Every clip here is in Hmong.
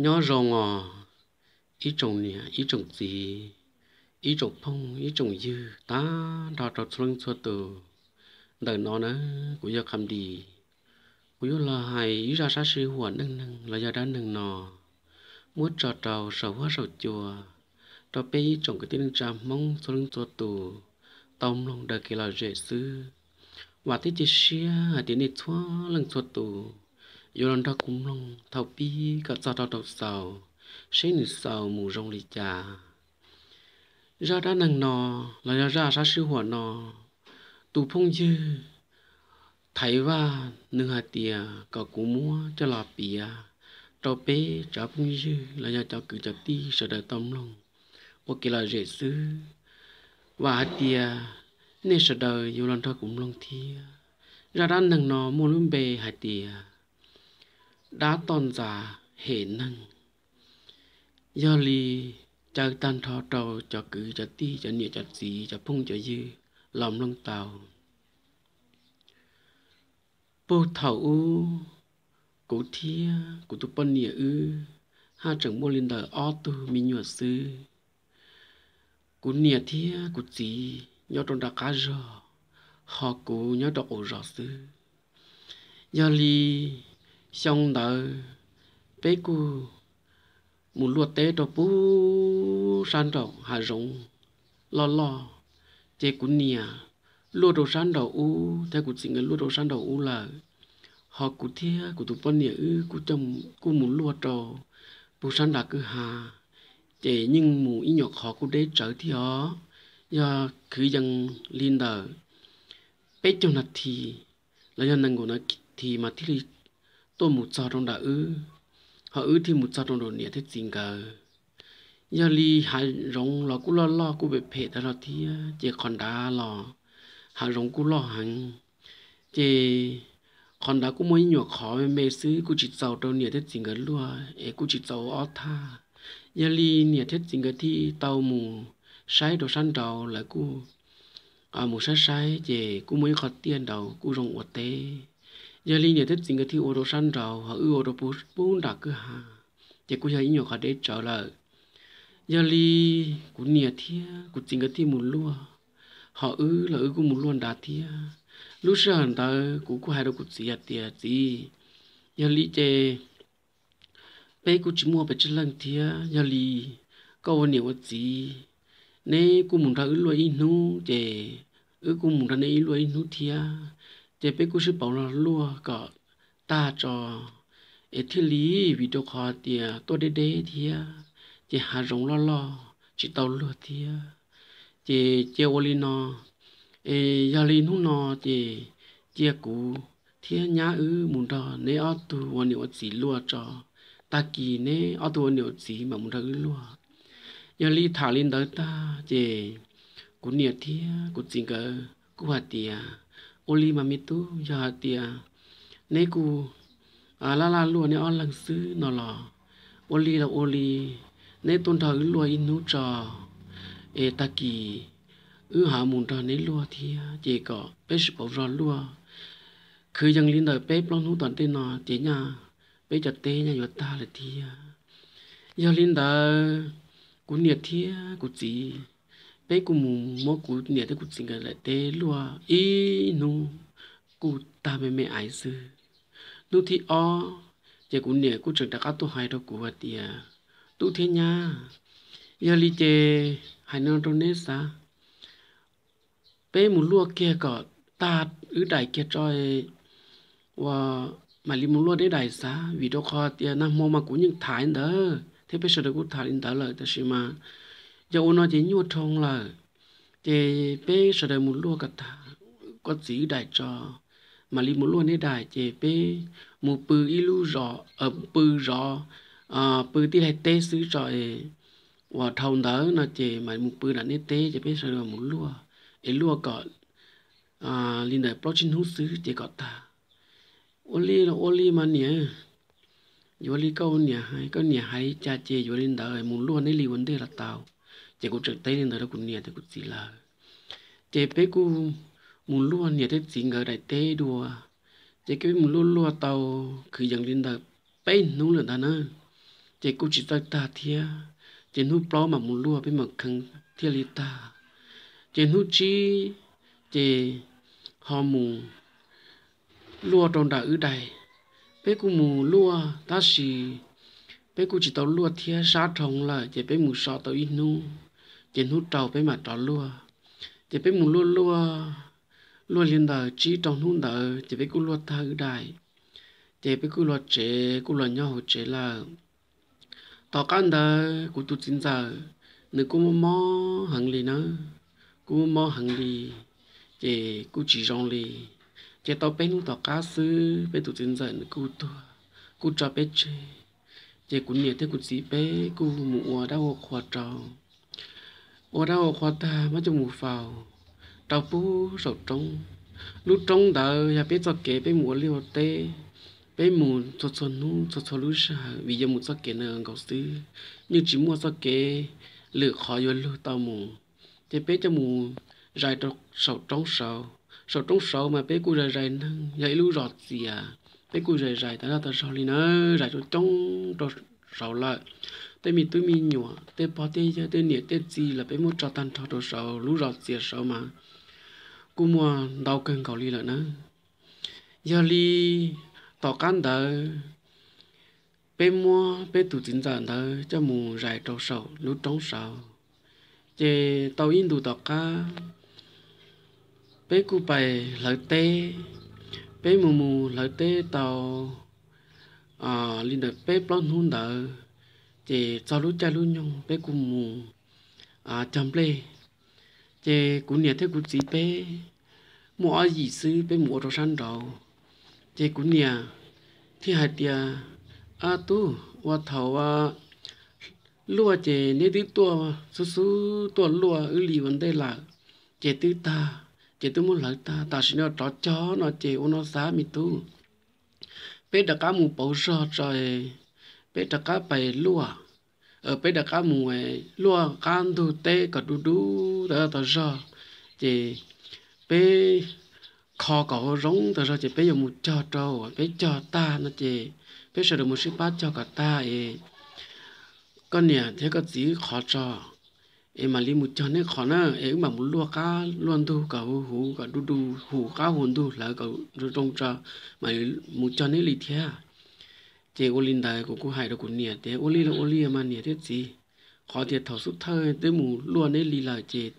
Nyob zoo os, ib tsoom niam ib tsoom txiv, ib tsoom phooj ib tsoom ywg tag nrho rau txhua leej txhua tus. Ntawm no na, kuv yog Qham Dis, kuv yuav los hais ib zaj sab sij huam neej neeg los yog dab neeg no muab tso rau saum huab saum cua rau peb ib tsoom kwv tij neej tsa Hmoob txhua leej txhua tus tau mloog daws kev lom zem xwb. Vam thiab cia siab hais tias nej txhua leej txhua tus yuav los nrog kuv mloog thaum pib kom txog rau thaum xaus, seb nws xaus mus zoo li cas. Zaj dab neeg no los yog zaj sab sij huam no, tus phooj ywg Thaiv Vaj nws hais tias kom kuv muab coj los piav rau peb cov phooj ywg los yog cov kwv cov tij sawv daws tau mloog ua kev lom zem xwb. Vam hais tias nej sawv daws yuav los nrog kuv mloog thiab. Zaj dab neeg no muaj lub npe hais tias dab toj ntxas hem neeg. Yog li caw tag nrho rau cov kwv cov tij, cov niam cov txiv, cov phooj cov ywg los mloog tau. Puag thaum ub, kuv thiab kuv tus poj niam wb haj tseem muaj li ntawm ob tug me nyuam xwb. Kuv niam thiab kuv txiv nyob rau nram qab zos, ho kuv nyob rau qaum zos xwb. Yog li xyoo ntawd peb kuj mus luaj teb rau puag sab nraum hav zoov loj loj, ces kuv niam luaj rau sab nraum ub thiab kuv txiv nkawd luaj rau sab nraum ub lawm, ho kuv thiab kuv tus poj niam wb kuj mus luaj rau puag sab nram kwj ha, ces yeej mus ib nyuam qhov kuj deb tsawv thiab os. Yog kwv yees li ntawm peb caug nas this los yog nees nkaum nas this mas thiaj li tuaj mus txog rau nram wb, ho wb thiaj mus txog rau nram niam thiab txiv nkawd. Yog li hav zoov los kuj loj loj kuj phem phem tag zog thiab, ces qhov nrad los hav zoov kuj loj heev. Ces qhov nrad kuj muaj ib nyuam qhov me me xwb, kuj tsis txaus rau niam thiab txiv nkawd luaj es kuj tsis txaus ua ob thaj. Yog li niam thiab txiv nkawd thiaj tau mus saib rau sab nraud, lawv kuj mus saib saib ces kuj muaj ib qho tiaj nraud kuj zoo ua teb. Yog li niam thiab txiv nkawd thiaj ua rau sab nraud, ho wb ua rau puag nram kwj ha, ces kuj yog ib nyuam qhov deb tsawv lawm. Yog li kuv niam thiab kuv txiv nkawd thiaj mus luaj, ho wb los wb kuj mus luaj nrad thiab. Lub sij hawm ntawd kuv kuj hais rau kuv txiv hais tias, Txiv, yog li ces peb kuj tsis muaj pes tsawg leej thiab, yog li koj ua niam ua txiv, neb kuj mus nrog wb luaj ib hnub, ces wb kuj mus nrog neb ib luaj ib hnub thiab, ces peb kuj sib pauv los luaj kom tag tso es thiaj li, vim rau qhov tias tuaj deb deb thiab, ces hav zoov loj loj tsis tau luag thiab. Ces cia ua li no, es yog li hnub no ces cia kuv thiab nyab wb mus nrog neb ob tug ua niam ua txiv luaj tso, tag kis neb ob tug ua niam ua txiv mam mus nrog wb luaj. Yog li tham li ntawd tag ces kuv niam thiab kuv txiv nkawd kuj hais tias, Ua li mas me tub, yog hais tias neb kuj laj laj luaj neb ob leeg xwb no los, ua li los ua li, neb tuaj nrog wb luaj ib hnub tso, es tag kis wb ho mus nrog neb luaj thiab, ces kom peb sib pauv zog luaj. Kwv yees li ntawm peb plaub hnub tom ntej no ces nyaj peb cov teb nyaj yuav tag lawm thiab. Yog li ntawd, kuv niam thiab kuv txiv, peb kuj mus muab kuv niam thiab kuv txiv nkawd daim teb luaj ib hnub kuj tag me me aiv xwb. Hnub thib ob, ces kuv niam kuj tseem rov qab tuaj hais rau kuv hais tias, Tub thiab nyab, yog li ces hais no rau neb xav, peb mus luaj kiag kom tag wb daim kiag tso, ua mam li mus luaj neb daim xav, vim rau qhov tias nag hmo mas kuv yeej tham li ntawd thiab peb sawv daws kuj tham li ntawd lawm, tab sis mas yog ua no ces nyuaj dhau lawm. Ces peb sawv daws mus luaj kom tag koj txiv wb daim tso, mam li mus luaj neb daim, ces peb mus pw ib lub zos, pw zov, pw tib daim teb xwb tso, uas dhau ntawd no ces mam mus pw nram neb teb, ces peb sawv daws mus luaj, es luaj kom li ntawm plaub tsib hnub xwb ces kom tag. Ua li los ua li mas niam, yuav li koj niam hais, koj niam hais li cas ces yuav li ntawd, mus luaj neb li ua ntej los tau. Ces kuv tseem teb li ntawd rau kuv niam thiab kuv txiv lawv. Ces peb kuj mus luaj niam thiab txiv nkawd daim teb dua. Ces peb mus luaj luaj tau kwv yees li ntawm peb hnub lawm ntag na. ces kuj tsis txawj tag thiab. Ces hnub plaub mam mus luaj peb mam kheev thiaj li tag. Ces hnub tsib ces ho mus luaj rau nram wb daim. Peb kuj mus luaj tab sis peb kuj tsis tau luaj thiab, sab dhau lawm ces peb mus so tau ib hnub, ces hnub rau peb mam rov luaj. Ces peb mus luaj luaj, luaj li ntawm tsib rau hnub ntawd ces peb kuj luaj tag wb daim, ces peb kuj los tsev, kuj los nyob hauv tsev lawm. Tom qab ntawd kuv tus txiv ntxawm nws kuj mob mob heev li nawb, kuj mob mob heev li, ces kuj tsis zoo li. Ces tau peb hnub tom qab xwb peb tus txiv ntxawm nws kuj tuag, kuj tso peb tseg. Ces kuv niam thiab kuv txiv peb kuj mus ua dab ua qhua rau, ua dab ua qhua tag muab coj mus faus rau pem saum roob. Lub roob ntawd yog peb txoj kev peb mus ua liaj ua teb, peb mus txhua txhua hnub txhua txhua lub sij hawm vim yuav mus txoj kev ntawd nkaus xwb, yeej tsis muaj txoj kev lwm qhov yuav lug tau mus. Ces peb coj mus zais rau saum roob saud, saum roob saud mas peb kuj zais zais neeg, yog ib lub zos txias, peb kuj zais zais tas zog tas zog li na, zais coob coob rau saud lawm. Tej me tub me nyuam, tej pog tej yawg, tej niam tej txiv los peb muab tso tag nrho rau saud, lub zos txias saud mas kuj muaj ntau kawg nkaus li lawm na. Yog li tom qab ntawd peb muab peb tus txiv ntxawm ntawd coj mus zais rau saum lub roob saud. Ces tau ib ntus tom qab peb kuj pais hlawv teb, peb mus mus hlawv teb tau li ntawm peb plaub hnub ntawd, ces txog lub caij lub nyoog peb kuj mus cog nplej. Ces kuv niam thiab kuv txiv peb muaj ob yim xwb, peb mus ua rau sab nraud. Ces kuv niam thiaj hais tias, Ab tub, ua thaum luaj ces neb twb tuaj xub xub tuaj luaj wb li ua ntej lawm, ces twb tag, ces twb muab hlawv tag, tam sim no rov cog no ces ua no xav me tub, peb rov qab mus pauv zog tso, peb rov qab pais luaj, peb rov qab mus luaj qab ntug teb kom du du tas tas zog, ces peb kho kom zoo tas zog ces peb yuav mus cog rau, peb cog tag no ces peb sawv daws mus sib pab cog kom tag es koj niam thiab koj txiv wb qhov tso, es mam li mus cog neb qhov na, es wb mam mus luaj qab luaj ntug kom huv huv kom du du, huv qab huv ntug hlawv kom zoo zoo tso, mam li mus cog neb li thiab. Ces ua li ntawd kuv kuj hais rau kuv niam tias, Ua li los ua li mas niam thiab txiv, qhov tias thaum xub thawj twb mus luaj neb li lawm ces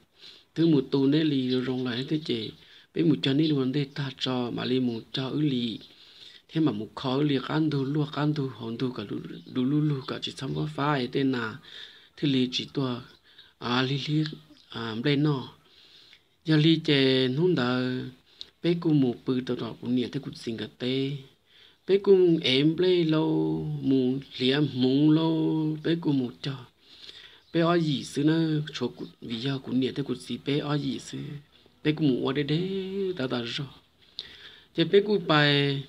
twb mus tu neb li zoo zoo lawm thiab ces peb mus cog neb li ua ntej tag tso mam li mus cog wb li, thiab mam mus kho wb li qab ntug luaj qab ntug hauv ntug kom du lug lug kom tsis txhob fab fab es tej nas thiaj li tsis tuaj lig lig nplej noj. Yog li ces hnub ntawd peb kuj mus pw rau tom kuv niam thiab kuv txiv nkawd teb. Peb kuj ev nplej lauj, mus hliav hmuv lauj, peb kuj mus cog peb ob yim xwb na, tshuav vim yog kuv niam thiab kuv txiv peb ob yim xwb. Peb kuj mus ua deb deb tas tas zog, ces peb kuj pais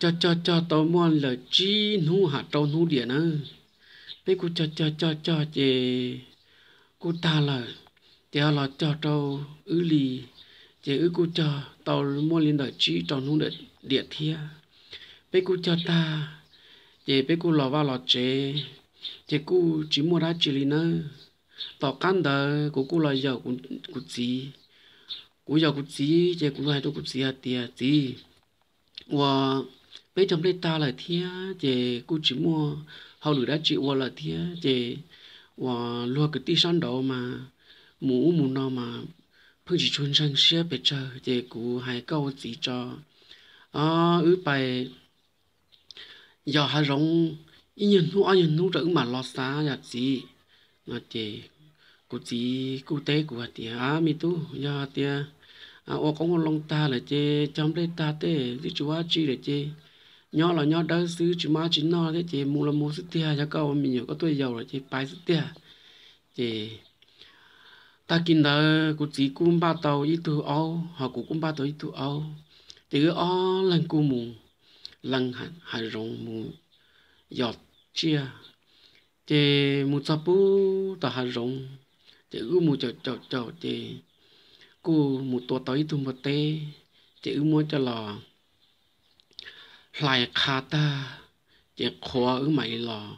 cog cog cog tau muaj lawm tsib hnub ham rau hnub diam na. Peb kuj cog cog cog cog ces kuj tag lawm, ces ho los cog rau wb li, ces wb kuj cog tau muaj li ntawm tsib rau hnub diam thiab. Peb kuj cog tag, ces peb kuj los vaj los tsev, ces kuj tsis muaj dab tsi li nawb. Tom qab ntawd kuv kuj los yaum kuv txiv. Kuv yaum kuv txiv ces kuv hais rau kuv txiv hais tias, Txiv, uas peb cog nplej tag lawm thiab ces kuj tsis muaj hauj lwm dab tsi ua lawm thiab ces uas luag kwv tij sab nraud mas mus ub mus no mas pheej tsis tshua ntseeg siab pes tsawg, ces kuv hais koj ua txiv tso, wb pais yos hav zoov ib nyuag hnub ob nyuag hnub rau wb mam los xav yom txiv. No ces kuv txiv kuj teb kuv hais tias, A me tub, yog tias ua qoob ua loo tag lawm ces cog nplej tag tej twb tsis ua dab tsi lawm ces nyob los nyob dawb xwb tsis muaj dab tsi noj thiab ces mus los mus xwb tiag, yog koj ua me nyuam koj tuaj yaus lawm ces pais xwb tiag. Ces tag kis ntawd kuv txiv kuj npaj tau ib tug aub ho kuv kuj npaj tau ib tug aub, ces wb ob leeg kuj mus lees hav zoov mus yos tsiaj. Ces mus txog pub tom hav zoov, ces wb mus caum caum caum ces kuj mus tua tau ib tug npua teb, ces wb muab coj los hlais qha tag, ces qhuav wb mam li los.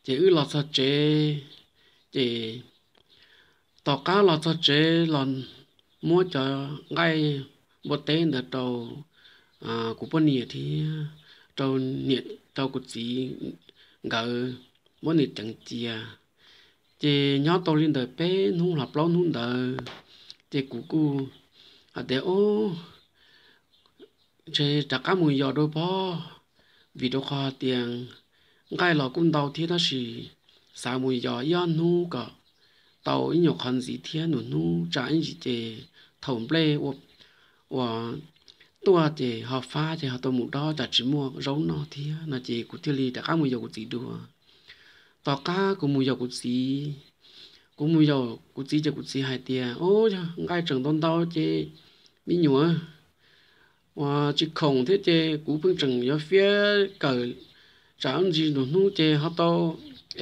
Ces wb los txog tsev, ces tom qab los txog tsev los muab cov nqaij npua teb ntawd rau kuv poj niam thiab rau niam rau kuv txiv nkawd, muab nws ceev cia. Ces nyob tau li ntawm peb hnub los plaub hnub ntawd, ces kuv kuj hais tias, Ub, ntshe rov qab mus yos dua pob, vim rau qhov hais tias nqaij los kuj ntau thiab, tab sis xav mus yos ib ob hnub kom tau ib nyuag qhov ntxiv thiab, nus hnub tsam ib ntsis ces thaum nplej uas tuaj ces ho fab ces ho tau mus dob tsam tsis muaj zaub noj thiab no ces kuv thiaj li rov qab mus yos kuv txiv dua. Tom qab kuv mus yos kuv txiv, kuv mus yos kuv txiv ces kuv txiv hais tias, Ub, yog nqaij tseem ntau ntau ces me nyuam, uas tsis khoom thiab ces kuv pheej tseem yuav fiab kawm, tsam ntsis nus hnub ces ho tau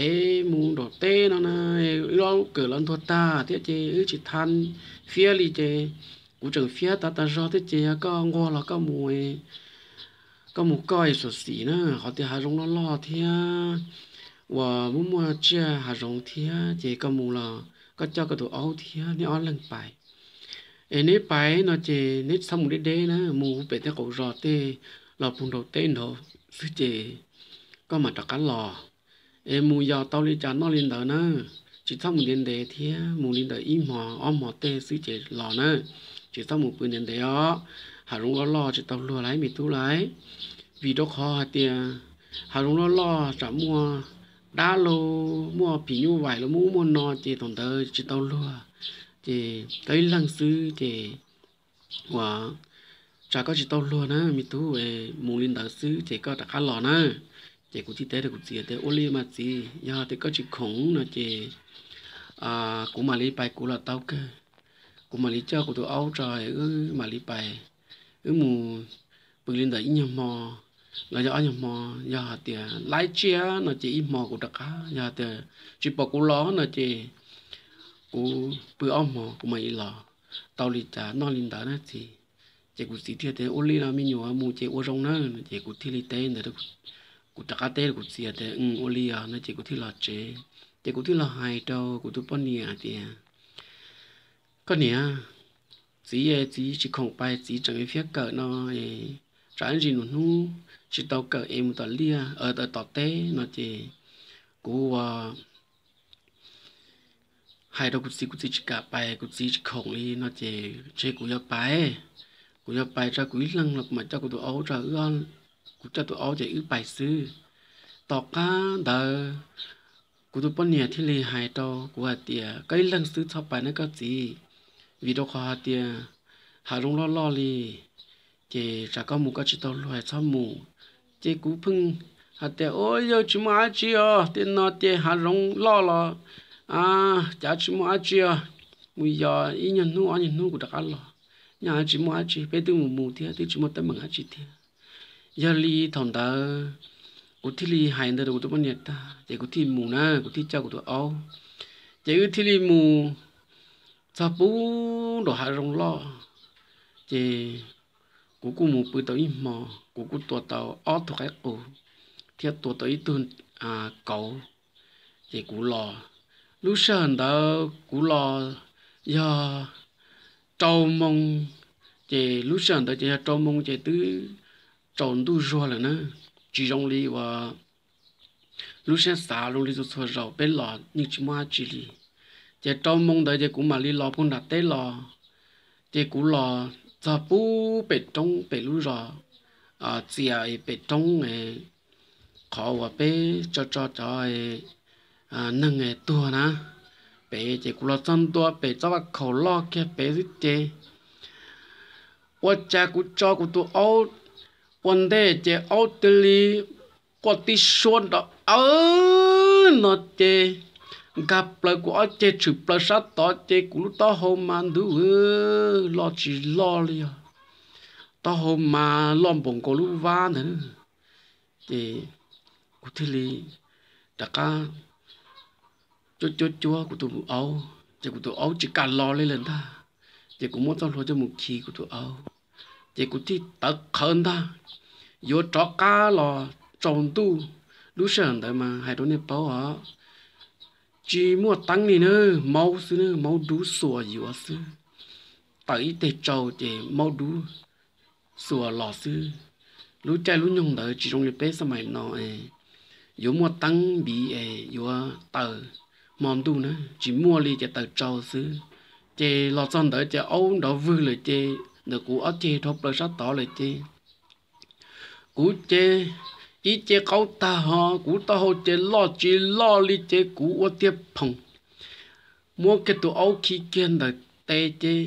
es mus nram teb no na, wb ob kawm los ntuag tag thiab ces wb tsis tau fiab li ces kuv tseem fiab tas tas zog thiab ces yog koj nquag los koj mus, koj mus koj xyuam xim na, qhov tias hav zoov loj loj thiab uas muaj muaj tsiaj hav zoov thiab ces koj mus los koj coj koj tus aub thiab neb ob leeg pais. Es neb pais no ces neb tsis txhob mus deb deb na, mus pem tej qaum zos tej los puag nraum teb nraud xwb ces koj mam rov qab los. Es mus yos tau li cas noj li ntawd na, tsis txhob mus ntev ntev thiab, mus li ntawm ib hmos ob hmos tej xwb ces los na, tsis txhob mus pw ntev ntev os. Hav zoov loj loj tsis tau luag lauj me tub lauj, vim rau qhov hais tias hav zoov loj loj tsam muaj dab los muaj phim nyuj vais los muaj ub muaj no ces thaum ntawd tsis tau luag, ces koj ib leeg xwb ces uas tsam koj tsis tau luag na me tub, mus li ntawd xwb ces koj rov qab los na. Ces kuv thiaj teb rau kuv txiv tias, Ua li mas txiv, yog tias koj tsis khoom no ces kuv mam li pais kuv los tau kawg. Kuv mam li coj kuv tus aub tso, wb mam li pais, wb mus pw li ntawm ib nyuag hmo los yog ob nyuag hmo, yog hais tias laib tsiaj no ces ib hmo kuv rov qab, yog hais tias tsis pom kuv los no ces kuv pw ob hmo kuv mam li los. Tau li cas noj li ntawd na txiv. Ces kuv txiv thiaj tias, Ua li los me nyuam, mus ces ua zoo na. Ces kuv thiaj li teb ntawd, kuv rov qab teb rau kuv txiv tias, Ua li os no ces kuv thiaj los tsev. Ces kuv thiaj los hais rau kuv tus poj niam hais tias, Koj niam, txiv, txiv tsis khoom pais, txiv tseem fiab kawm no, tsam ib ntsis nus hnub tsis tau kawm es mus tom liaj tom teb no ces kuv ua hais rau kuv txiv, kuv txiv tsis kam pais, kuv txiv tsis khoom li no ces ntshe kuv yuav pais. Kuv yuav pais tso, kuv ib leeg los kuv mam coj kuv tus aub tso, kuv coj tus aub ces wb pais xwb. Tom qab ntawd kuv tus poj niam thiaj li hais rau kuv hais tias, Koj ib leeg xwb txhob pais na koj txiv, vim rau qhov hais tias hav zoov loj loj li, ces tsam koj mus koj tsis tau luag txhob mus. Ces kuv pheej hais tias, Ua yog tsis muaj dab tsi os, tej no ces hav zoov loj los cav tsis muaj dab tsi os, mus yos ib nyuag hnub ob nyuag hnub kuv rov qab los, nyaj tsis muaj dab tsi, peb twb mus mus thiab twb tsis muaj teeb meem dab tsi thiab. Yog li thaum ntawd kuv thiaj li hais ntawd rau kuv tus poj niam tag ces kuv thiaj mus na, kuv thiaj coj kuv tus aub, ces wb thiaj li mus txog puag nraum hav zoov loj. Ces kuv kuj mus pw tau ib hmo, kuv kuj tua tau ob tug qaib qus thiab tua tau ib tug kauv. Ces kuv los, lub sij hawm ntawd kuv los yog rau moo, ces lub sij hawm ntawd ces yog rau moo ces twb tsaus ntuj zuag lawm na, tsis zoo li uas lub siab xav zoo li txhua txhua zaus peb los yeej tsis muaj dab tsi li. Ces rau moo ntawd ces kuv mam li los puag nram teb los, ces kuv los txog puag pem roob pem lub zos txias pem roob, qhov uas peb tso tso cov neeg tuag na pem, ces kuv los txog ntua pem txoj vaj khaum loj kiag pem xwb ces ua cas kuv tso kuv tus aub ua ntej ces aub cia li quaj tib suab nrov awb no ces nkag plaws kuv ob ceg tshwm plaws sab tod ces kuv lub taub hau mas ntuj, loj tsis loj li os, taub hau mas loj npaum nkaus lub vab ntawd. Ces kuv thiaj li rov qab cuab cuab cuab kuv tus aub ces kuv tus aub tsis kam los li lawm ntag. Ces kuv muab txoj hlua coj mus khi kuv tus aub, ces kuv thiaj tawv qhawv ntag, yuav rov qab los tsaus ntuj Lub sij hawm ntawd mas hais rau nej paub os, tsis muaj teeb li na, maub xwb, maub dub xuas yuav xwb. Tawm ib teg tsau ces maub dub xuas los xwb. Lub caij lub nyoog ntawd tsis zoo li peb xab mais no es yuav muaj teeb npiv es yuav taws hmo ntuj na, tsis muaj li ces taws tsau xwb. Ces los txog ntawd ces aub nrov vwg lawm ces ntawm kuv ob ceg dhau plaws sab tod lawm ces kuv ces ib ce qaub tag ho kuv taub hau ces loj tsis loj li ces kuv ua tiag phoom, muab kiag tus aub khi kiag ntawm tes ces,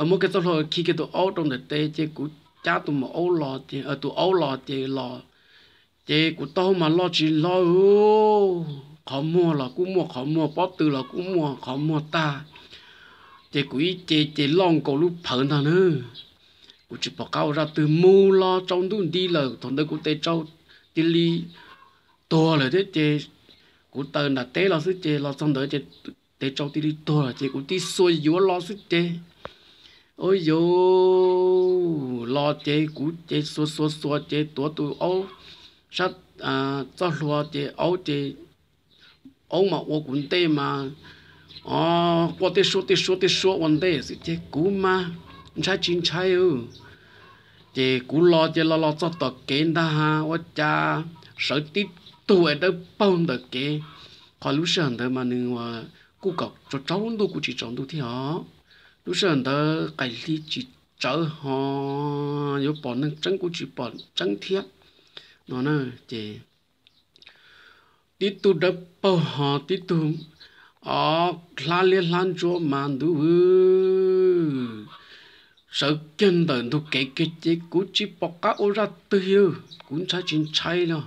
muab kiag txoj hlua khi kiag tus aub rau ntawm tes ces kuv cab tus maum aub los ces, tus aub los ces los, ces kuv taub hau mas loj tsis loj, qhov muag los kuj muaj qhov muag, pob tw los kuj muaj qhov muag tag. Ces kuv ib ce ces loj nkaus lub phawv ntag na. Kuv tsis pom qab ua zaj twg, mus los tsaus ntuj nti lawm, thaum ntawd kuv tes tsau cia li tuag lawm thiab ces kuv taws nram teb los xwb ces los txog ntawd ces tes tsau cia li tuag lawm ces kuv tig xuas yuav los xwb ces, ua yuav los ces kuv ces xuas xuas xuas ces tuav tus aub sab txoj hlua ces aub ces, aub mas ua kuv ntej mas quaj tej suab tej suab tej suab ua ntej xwb ces kuv mas ntshai tsis ntshai. Ces kuv los ces los los txog tom kev ntag ua cas sawv tib tug es dawb paug ntawm kev. Qhov lub sij hawm ntawd mas nws kuj kom tsaus ntuj kuj tsis tsaus ntuj thiab os. Lub sij hawm ntawd qaim hli tsis tsawv ho yuav pom neeg tseeb kuj tsis pom tseeb thiab no na. Ces tib tug dawb paug ho tib tug o hlab liab hlab ntsuab mas ntuj, sawv kiag ntawm ntug kev kiag ces kuv tsis pom qab ua zaj twg, kuv ntshai tsis ntshai li.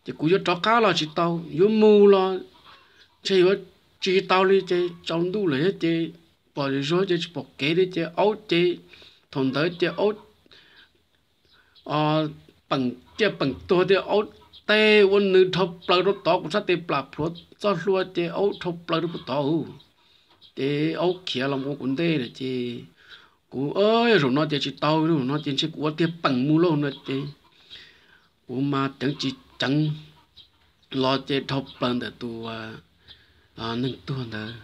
Ces kuv yuav rov qab los tsis tau, yuav mus los ntshe yuav tsis tau li ces tsaus ntuj lawm thiab ces pom zuag ces tsis pom kev li ces aub ces, thaum ntawd ces aub peem ciaj peem tuag tias aub teg ua nws dhau plaws rau tod, kuv sab tes plam plhuav txoj hlua ces aub dhau plaws rau puag tod. Ces aub khiav los ua kuv ntej lawm ces kuv, yog zaum no ces tsis tau, zaum no ces ntshe kuv ua tiag peem mus lauj no ces kuv mas ceev tsis ceev los ces dhau plaws ntawm tus neeg tuag ntawd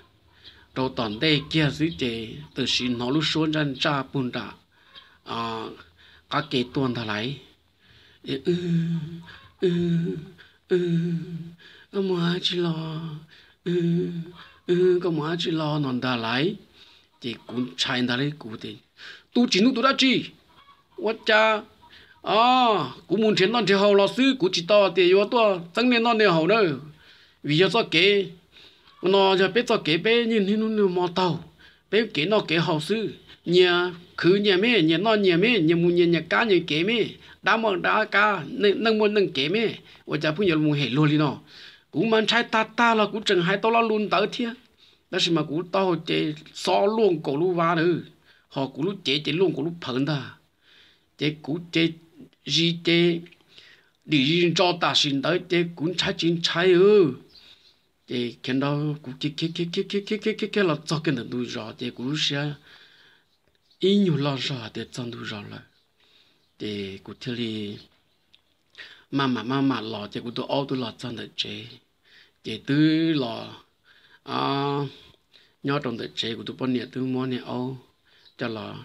rau tom ntej kiag xwb ces tam sim hnov lub suab ntsaj ntsaj puag nram qab ke tuaj ntag lauj. Koj mus dab tsi los? Koj mus dab tsi los no ntag lauj? Ces kuv ntshai ntag lauj, kuv tias, tus tsis hnub tus dab tsi, ua cas kuv mus nrhiav noj nrhiav haus los xwb, kuv tsis tau tias yuav tuaj txeeb nej noj nej haus na, vim yog txoj kev no yog peb txoj kev peb niaj hnub niaj hmo taug, peb kev noj kev haus xwb. Nyias khwv nyias me, nyias noj nyias me, nyias mus nyias, nyias kab nyias kev me, dab muaj dab kab, neej muaj neej kev me, ua cas pheej yuav mus hem luag li no? Kuv mas ntshai tag tag los kuv tseem hais tau lo lus ntawd thiab, tab sis mas kuv taub hau ces xob luaj nkaus lub vab lawm, ho kuv lub cev ces luaj nkaus lub phawv ntag. Ces kuv ces zis ces dim zis ntso tam sim ntawd ces kuv ntshai tsis ntshai. Ces khiav nrov kuv khiav khiav khiav khiav khiav khiav khiav los txog kiag ntawm ntug zos ces kuv lub siab ib nyuag loj zog tias txog ntug zos lawm. Ces kuv thiaj li maj mam maj mam los ces kuv tus aub twb los txog ntawm tsev. Ces twb los nyob rau ntawm tsev, kuv tus poj niam twb muab niag aub coj los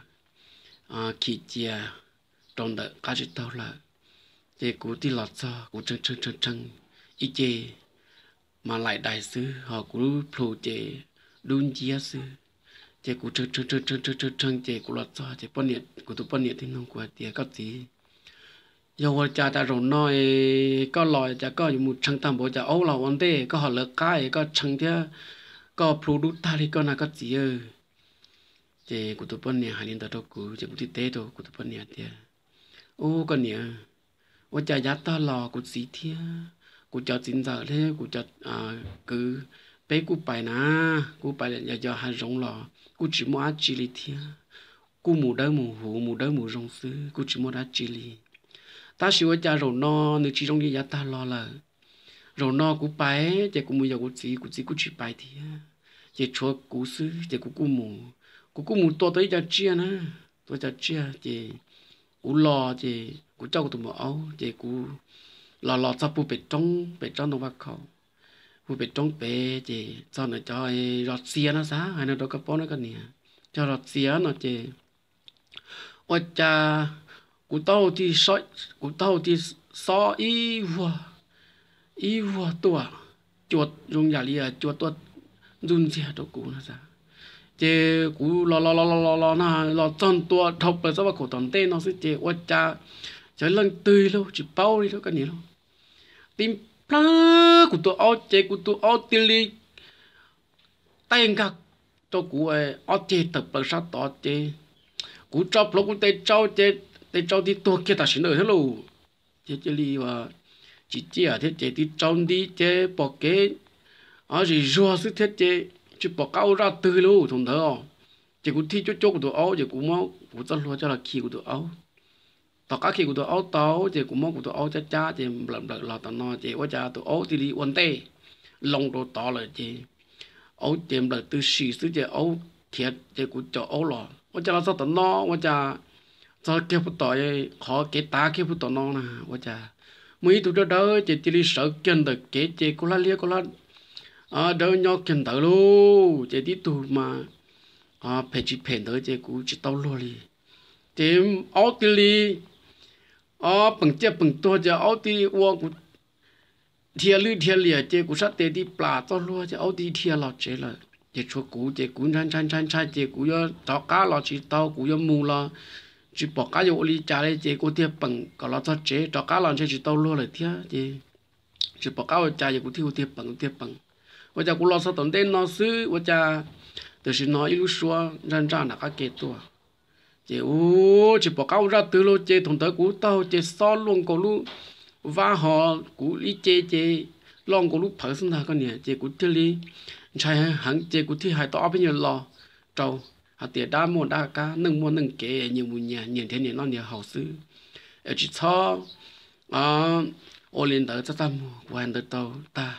khi cia rau ntawm qab tsib taug lawm. Ces kuv thiaj los txog, kuv tshee tshee tshee ib ce mas laim dais xwb, ho kuv lub plhu ces dub nciab xwb. Ces kuv tshee tshee tshee tshee ces kuv los txog ces kuv tus poj niam thiaj nug kuv hais tias, koj txiv, yog ua cas tas zaum no es koj los cas koj yuav mus tshee tag npaum cas, aub los ua ntej koj ho lawv qab es koj tshee thiab, koj plhu dub tag li koj na koj txiv? Ces kuv tus poj niam hais li ntawd rau kuv ces kuv thiaj teb rau kuv tus poj niam tias, ub, koj niam, ua cas yav tag los kuv txiv thiab kuv cov txiv ntxawm thiab kuv cov kwv, peb kuj pais na, kuj pais yos yos hav zoov los kuj tsis muaj dab tsi li thiab, kuj mus dawb mus huv mus dawb mus zoo xwb, kuj tsis muaj dab tsi li. Tab sis ua cas zaum no nws tsis zoo li yav tag los lawm? Zaum no kuv pais ces kuv mus yos kuv txiv, kuv txiv kuj tsis pais thiab, ces tshuav kuv xwb ces kuv kuj mus, kuv kuj mus tua tau ib co tsiaj na, tua cov tsiaj ces kuv los ces kuv coj kuv tus maum aub ces kuv los los txog puag pem roob pem tsob ntoo vaj khaum, puag pem roob pem ces txog ntawm cov zos txias no xav hais no rau koj paub na koj niam, cov zos txias no ces ua cas kuv taub hau, kuv taub hau tig xob ib vuag, ib vuag tuaj, cua zoo yam li cua tuaj ntxuj ntxiag rau kuv no xav. Ces kuv los los los los los los na los txog ntua dhau plaws tsob vaj khaum tom ntej no xwb ces ua cas cov leej twg lauj tsis paub li lauj koj niam lauj, tib plawg kuv tus aub ces kuv tus aub cia li tej nkag rau kuv ob ceg tawm plaws sab tod ces kuv tso plhuav kuv tes tsau ces tes tsau tig tuag kiag tam sim ntawd thiab lauj. Ces cia li tsis ciaj thiab ces tig tsau nti ces pom kev zis zuag xwb thiab ces tsis pom qab ua zaj twg li thaum ntawd. Ces kuv thiaj cuab cuab kuv tus aub ces kuv muab kuv txoj hlua coj los khi kuv tus aub. Tom qab khi kuv tus aub tau ces kuv muab kuv tus aub cab cab ces nplawm nplawm los tom no ces ua cas tus aub cia li ua ntej loo rau tod lawm ces aub ces nplawm tw si xwb ces aub khiav ces kuv caum aub los ua cas los txog tom no ua cas txog kiag puag tom, qhov kev tav kiag puag tom no na ua cas muaj ib tug dawb dawb ces cia li sawv kiag ntawm kev ces khaub hlab liab khaub hlab dawb nyob kiag ntawd lauj. Ces tib tug mas phem tsis phem ntawd ces kuv tsis tau luag li. Ces aub cia li peem ciaj peem tuag ces aub cia li ua kuv dhia lwj dhia liam ces kuv sab tes tig plam txoj hlua ces aub tig dhia los tsev lawm ces tshuav kuv ces kuv ntshai ntshai ntshai ntshai ces kuv yuav rov qab los tsis tau, kuv yuav mus los tsis pom qab yuav ua li cas li ces kuv tiag peem kom los txog tsev rov qab los ntshe tsis tau luag lawm thiab ces tsis pom qab ua cas ces kuv thiaj ua tiag peem ua tiag peem. Ua cas kuv los txog tom ntej no xwb ua cas tam sim no ib lub suab ntsaj ntsaj nram qab ke tuaj. Ces ua tsis pom qab ua zaj twg lauj ces thaum ntawd kuv taub hau ces xob luaj nkaus lub vab ho kuv ib ce ces loj nkaus lub phawv xwb ntag koj niam ces kuv thiaj li ntshai heev ces kuv thiaj hais tau ob peb nyuag lo rau hais tias dab muaj dab qab neeg muaj neeg kev nyias mus nyias nyias nrhiav nyias noj nyias haus xwb es tsis txhob ua li ntawd txaj txaj muag. Kuv hais ntawd tau tag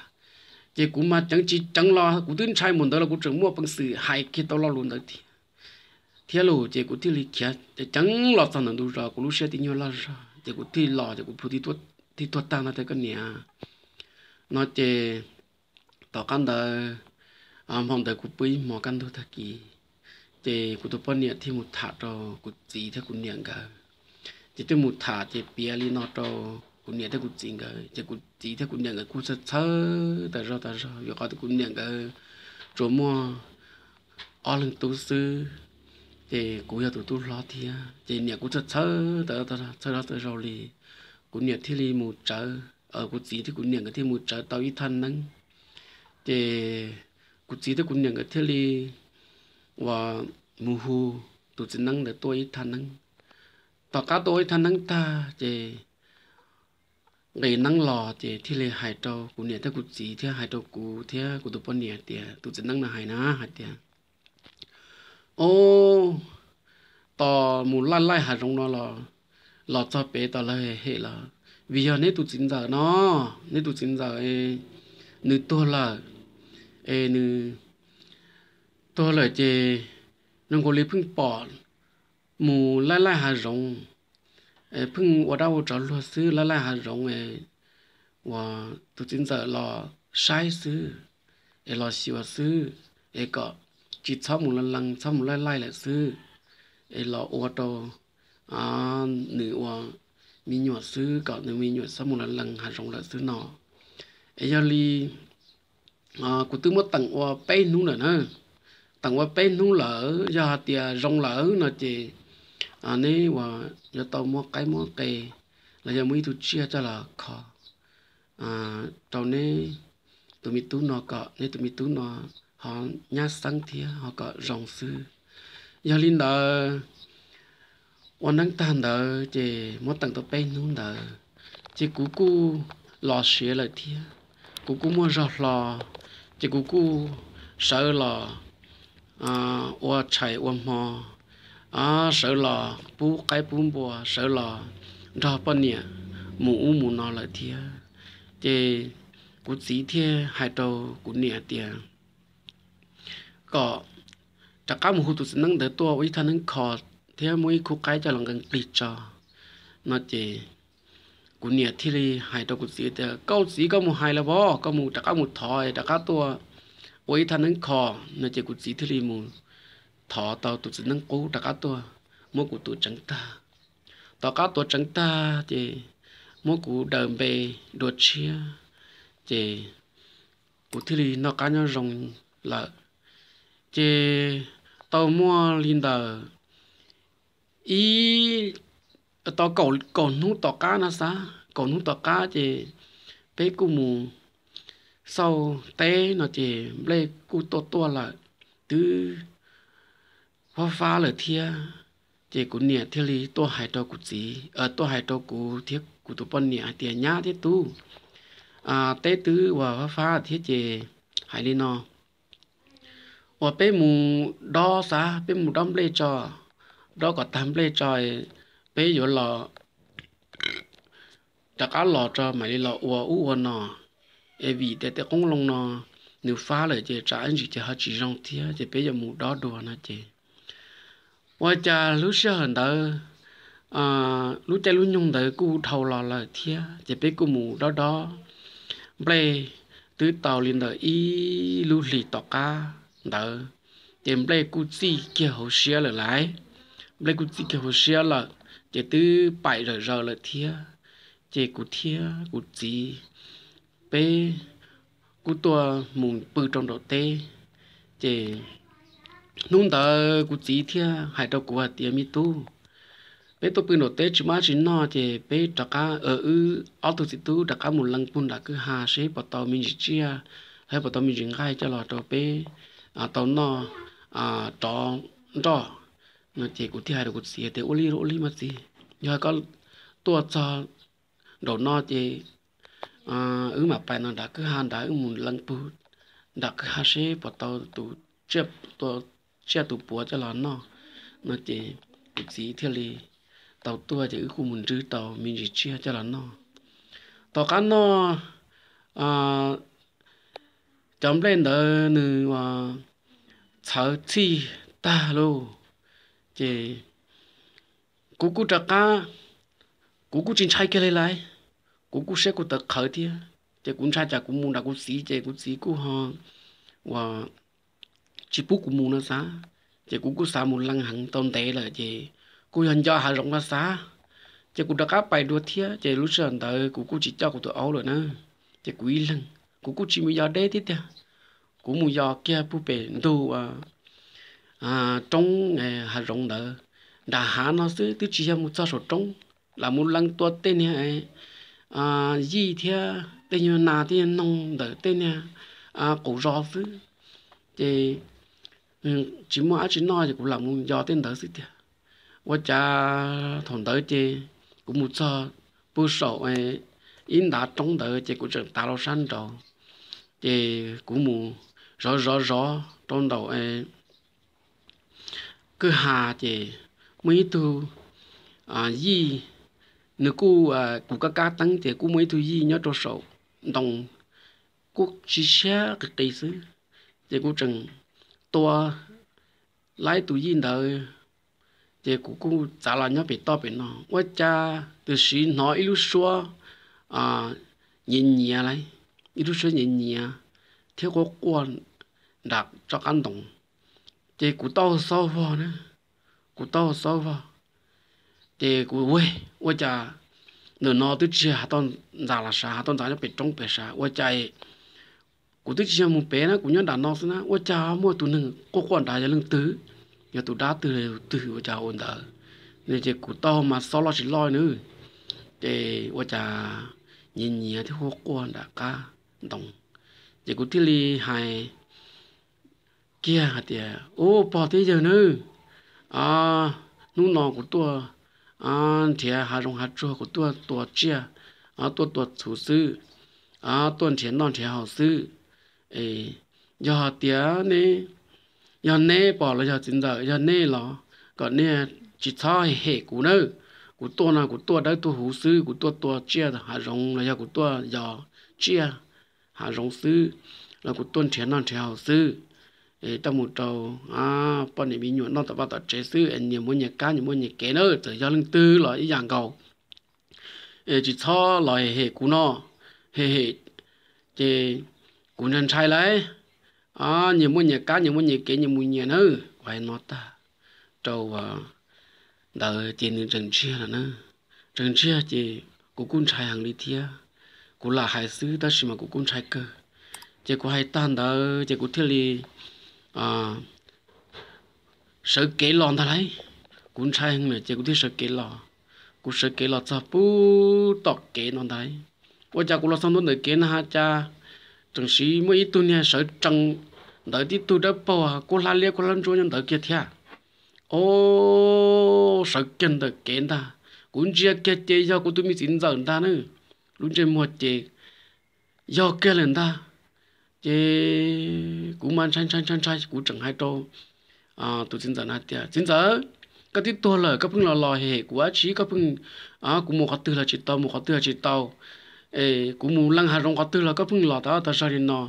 ces kuv mas ceev tsis ceev los kuv twb ntshai mus ntawd los kuv tseem muaj peev xwm hais kiag tau lo lus ntawd thiab thiab lauj ces kuv thiaj li khiav ceev los txog ntawm ntug zos kuv lub siab tib nyuag loj zog ces kuv thiaj los ces kuv plhu tib tuag tag no thiab koj niam no ces tom qab ntawd hmo ntawd kuv pw ib hmo kaj ntug tag kis ces kuv tus poj niam thiaj mus tham rau kuv txiv thiab kuv niam nkawd. Ces twb mus tham ces piav li no rau kuv niam thiab kuv txiv nkawd ces kuv txiv thiab kuv niam nkawd kuj txhawj txhawj tas zog tas zog vim qhov kuv niam nkawd tsuas muaj ob leeg tub xwb ces kuv yog tus tub hlob thiab ces niam kuj txhawj txhawj tas zog tas zog li. Kuv niam thiaj li mus tsawv, kuv txiv thiab kuv niam nkawd thiaj mus tsawv tau ib thaj neeb ces kuv txiv thiab kuv niam nkawd thiaj li uas mus hu tus txiv neeb ntawd tuaj ib thaj neeb. Tom qab tuaj ib thaj neeb tag ces nqis neeb los ces thiaj li hais rau kuv niam thiab kuv txiv thiab hais rau kuv thiab kuv tus poj niam tias tus txiv neeb no hais na hais tias, o, tos mus laij laij hav zoov no los, los txog pem tos lawv hem los vim yog neb tus txiv ntxawm no, neb tus txiv ntxawm nws tuag lawm es nws tuag lawm ces zoo nkaus li pheej pom mus laij laij hav zoov, pheej ua dab ua tsov luag xwb, laij laij hav zoov uas tus txiv ntxawm los saib xwb es los xyuas xwb es kom tsis txhob mus lees lees txhob mus laij laij lawm xwb es los ua rau nws ua me nyuam xwb kom nws me nyuam txhob mus lees lees hav zoov lawm xwb no. Es yog li kuv twb muab teem ua peb hnub lawm na, teem ua peb hnub lawm yog hais tias zoo lawm no ces neb uas yuav tau muab qaib muab qe los yog muab ib tug tsiaj coj los kho rau neb tus me tub no kom neb tus me tub no ho nyab xeeb thiab ho kom zoo xwb. Yog li ntawd ua neeb tag ntawd ces muab teem tau peb hnub ntawd ces kuv kuj los siav lawm thiab, kuv kuj muaj zog hlo ces kuv kuj sawv los ua tshais ua hmo, sawv los pub qaib pub npua, sawv los nrog poj niam mus ub mus no lawm thiab. Ces kuv txiv thiaj hais rau kuv niam tias kom rov qab mus hu tus txiv neeb ntawd tuaj ua ib thaj neeb kho thiab muab ib khub qaib coj los nqee plig tso no ces kuv niam thiaj li hais rau kuv txiv tias, koj txiv, koj mus hais lawm os, koj mus rov qab mus thov rov qab tuaj ua ib thaj neeb kho no. Ces kuv txiv thiaj li mus thov tau tus txiv neeb qub rov qab tuaj muab kuv tuav tseev tag. Tom qab tuav tseev tag ces muab kuv daws npe dua tshiab, ces kuv thiaj li noj qab nyob zoo lawm. Ces tau muaj li ntawm ib, tau kaum hnub tom qab no xav, kaum hnub tom qab ces peb kuj mus xauj teb no ces nplej kuj tuaj tuaj lawm, twb fab fab lawm thiab. Ces kuv niam thiaj li tuaj hais rau kuv txiv, tuaj hais rau kuv thiab kuv tus poj niam hais tias, nyab thiab tub, teb twb uas fab fab thiab ces hais li no, uas peb mus dob xav, peb mus dob nplej tso, dob kom tag nplej tso, peb yuav los rov qab los tso mam li los ua ub ua no, es vim tias tej qoob loo no nws fab lawm ces tsam ib ntsis ces ho tsis zoo thiab ces peb yuav mus dob dua no ces ua cas lub sij hawm ntawd lub caij lub nyoog ntawd kuj dhau los lawm thiab ces peb kuj mus dob dob nplej twb tau li ntawm ib lub hlis tom qab ntawd ces nplej kuj txij kiag hauv siab lawm lauj. Nplej kuj txij kiag hauv siab lawm ces twb paim zawm zaws lawm thiab. Ces kuv thiab kuv txiv peb kuj tuaj mus pw rau nraum teb. Ces hnub ntawd kuv txiv thiaj hais rau kuv hais tias, me tub, peb tuaj pw nraum teb tsis muaj dab tsi noj ces peb rov qab, wb ob tug txiv tub rov qab mus leej pug nram kwj ha seb puas tau me ntsis tsiaj, thiab puas tau me ntsis nqaij coj los rau peb tau noj rov nroj no. Ces kuv thiaj hais rau kuv txiv tias, ua li ua li mas txiv, yog koj tuaj txog nraum no ces wb mam pais no nram kwj ha nrad, wb mus leej pug nram kwj ha seb puas tau tus tsiaj tus puav coj los noj no. Ces kuv txiv thiaj li tau tuaj ces wb kuj mus nrhiav tau me ntsis tsiaj coj los noj. Tom qab noj cov nplej ntawd nws txhawv txhij tag lauj. Ces kuv kuj rov qab, kuv kuj tsis ntshai kiag li lauj, kuv kuj siab kuj tawv qhawv thiab ces kuv ntshai tsam kuv mus nram kuv txiv ces kuv txiv kuj ho uas tsis pub kuv mus no xav. Ces kuv kuj xav mus leej heev tau ntev lawm ces kuj yog nco hav zoov no xav. Ces kuv rov qab pais dua thiab ces lub sij hawm ntawd kuv kuj tsis coj kuv tus aub lawm na. Ces kuv ib leeg, kuv kuj tsis mus yos deb thiab tiag, kuv mus yos kiag pug pem ntug roob hav zoov ntawd, nram hav no xwb twb tsis yog mus txog saum roob, lam mus leej tua tej niag yij thiab tej nyuag nas tej nyuag noog ntawm tej niag qus zos xwb. Ces tsis muaj dab tsi noj ces kuv lam mus yos tej ntawd xwb tiag. Ua cas thaum ntawd ces kuv mus txog pug saum ib ntav roob ntawd ces kuv tseem tav los sab nraud, ces kuv mus zov zov zov rau nraum kwj ha ces muaj ib tug yij, nws kuj, kuv kab kab teeb ces kuj muaj ib tug yij nyob rau saum ntoo, kuj tsis siab qis qis xwb, ces kuv tseem tua laib tus yij ntawd, ces kuv kuj txav los nyob pem toj pem no ua cas tam sim hnov ib lub suab nyiav nyiav lauj, ib lub suab nyiav nyiav thiab quaj quaj nram toj qab ntoo. Ces kuv tau xob vog na, kuv tau xob vog, ces kuv, ua cas ntawm no twb tsis yog hav toj ntxas los sav, hav toj ntxas nyob pem roob pem sav, ua cas kuv twb tsis yog mus pem na, kuv nyob nram no xwb na, ua cas muaj tus neeg quaj quaj nrad yog leej twg, yog tus dab twg los yog twg ua cas ua ntawd. Ces kuv tau mas xob loj tsis loj na, ces ua cas nyiav nyiav thiab quaj quaj nram qab ntoo, ces kuv thiaj li hais kiag hais tias, ub, pog thiab yawg nawb, hnub no kuv tuaj nrhiav hav zoov hav tsuag, kuv tuaj tua tsiaj, tuaj tua txhuv xwb, tuaj nrhiav noj nrhiav haus xwb. Yog hais tias neb, yog neb pom los yog txiv ntxawm yog neb los kom nej tsis txhob hem kuv nawb. Kuv tuaj no kuv tuaj dawb tuaj huv xwb, kuv tuaj tua tsiaj hav zoov los yog kuv tuaj yos tsiaj hav zoov xwb, los kuv tuaj nrhiav noj nrhiav haus xwb, coj mus rau poj niam me nyuam noj tom vaj tom tsev xwb, nyias muaj nyias kab nyias muaj nyias kev na, txawm yog leej twg los ib yam nkaus. tsis txhob los hem kuv no, hem hem ces kuv ntshai ntshai lauj. Nyias muaj nyias kab, nyias muaj nyias kev, nyias mus nyias nawb. Kuv hais no tag rau ntawd ces nws tseem ntsiag lawm na. Tseem ntsiag ces kuv kuj ntshai heev li thiab. Kuv lam hais xwb tab sis mas kuv kuj ntshai kawg. Ces kuv hais tag ntawd ces kuv thiaj li sawv kev los ntag lauj. Kuv ntshai heev lawm ces kuv thiaj sawv kev los. Kuv sawv kev los txog pub tom kev no ntag lauj. Ua cas kuv los txog ntua ntawm kev na ha cas tseem siv muaj ib tug niag sawv tsees ntawd tib tug dawb paug kuj hlab liab kuj hlab ntsuab nyob ntawd kiag thiab. Os, sawv kiag ntawm kev ntag. Kuv ntsia kiag ces yog kuv tus me txiv ntxawm ntag na. Lub ntsej muag ces yog kiag lawm ntag. Ces kuv mas ntshai ntshai ntshai ntshai, kuv tseem hais rau tus txiv ntxawm no hais tias, Txiv ntxawm, koj twb tuag lawm koj pheej los los hem kuv dab tsi? Koj pheej, kuv mus qhov twg los tsis tau, mus qhov twg los tsis tau, es kuv mus leej hav zoov qhov twg los koj pheej los tas tas zog li no,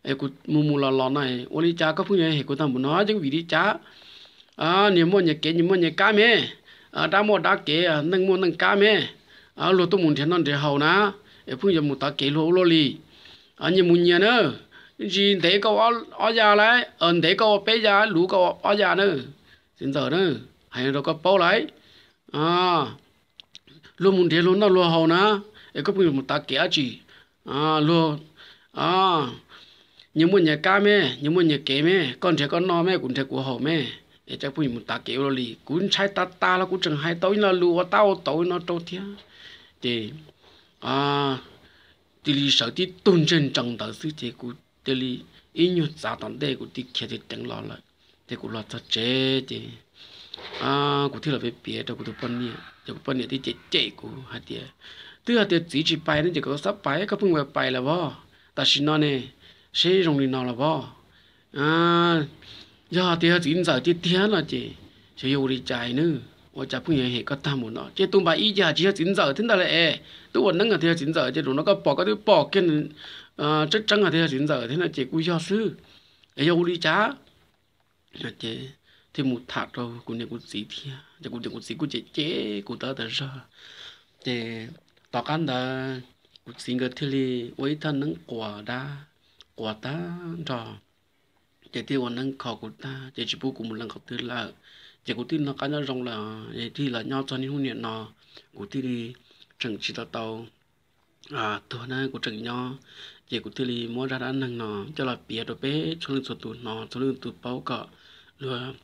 es kuv mus mus los los no, ua li cas koj pheej yuav hem kuv tag npaum no? Yeej vim li cas? Nyias muaj nyias kev, nyias muaj nyias kab me, dab muaj dab kev, neeg muaj neeg kab me, luag tuaj mus nrhiav noj nrhiav haus na, es pheej yuav mus tav kev luag ua luaj li. Nyias mus nyias na, ntsis ntev koj ua ob ya lauj, ntev koj ua peb ya, luv koj ua ob ya na. Txiv ntxawm na, hais rau koj paub lauj, luag mus nrhiav luag noj luag haus na, es koj pheej yuav mus tav kev dab tsi? Luag nyias muaj nyias kab me, nyias muaj nyias kev me, koj nrhiav koj noj me, kuv nrhiav kuv haus me, es koj pheej yuav mus tav kev ua luaj li. Kuv ntshai tas tas los kuv tseem hais tau ib lo lus ua tab ua tauv li no rau thiab. Ces cia li sawv tib tug ntseg ntsees ntawd xwb ces kuv cia li ib nyuag txav tom ntej kuv cia li khiav ceev ceev los lawm. Ces kuv los txog tsev ces kuv thiaj los piav piav rau kuv tus poj niam, ces kuv poj niam thiaj cem cem kuv hais tias, Twb hais tias txiv tsis pais ne, ces koj xav pais, koj pheej pais lawm vov. Tam sim no ne, seb zoo li no los vov. Yog tias yog txiv ntxawm tiag tiag no ces xyov yuav ua li cas ne, ua cas pheej yuav hem koj tag mus no. Ces tus npam ib ces tsis yog txiv ntxawm thiab ntag lauj es, twb ua neeb hais tias yog txiv ntxawm ces zaum no koj pom koj twb pom kiag tseeb tseeb hais tias yog txiv ntxawm thiab no ces kuj yog xwb, es yog ua li cas? Ces thiaj mus tham rau kuv niam kuv txiv thiab, ces kuv niam kuv txiv kuj cem cem kuv tas tas zog. Ces tom qab ntawd kuv txiv nkawd thiaj li ua ib thaj neeb quas dab, quas tag nrho, ces thiaj ua neeb kho kuv tag ces tsis pub kuv mus leej qhov twg lawm. Ces kuv thiaj noj qab nyob zoo lawm, thiaj los nyob txog niaj hnub niam no, kuv thiaj li tseem tsis tau tau tuag na, kuv tseem nyob. Ces kuv thiaj li muab zaj dab neeg no coj los piav rau peb txhua leej txhua tus hnov, txhua leej txhua tus paub kom luag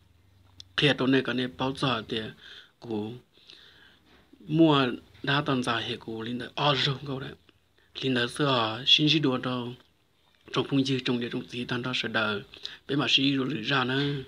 qhia rau nej kom nej paub txog tias kuv muaj dab tog ntxawm hem kuv li ntawd ob zaug nkaus lawm. Li ntawd xwb os, sib ntsib dua rau tsoom phooj ywg tsoom niam tsoom txiv tag nrho sawv daws, peb mam sib ntsib dua lwm zaj nawb.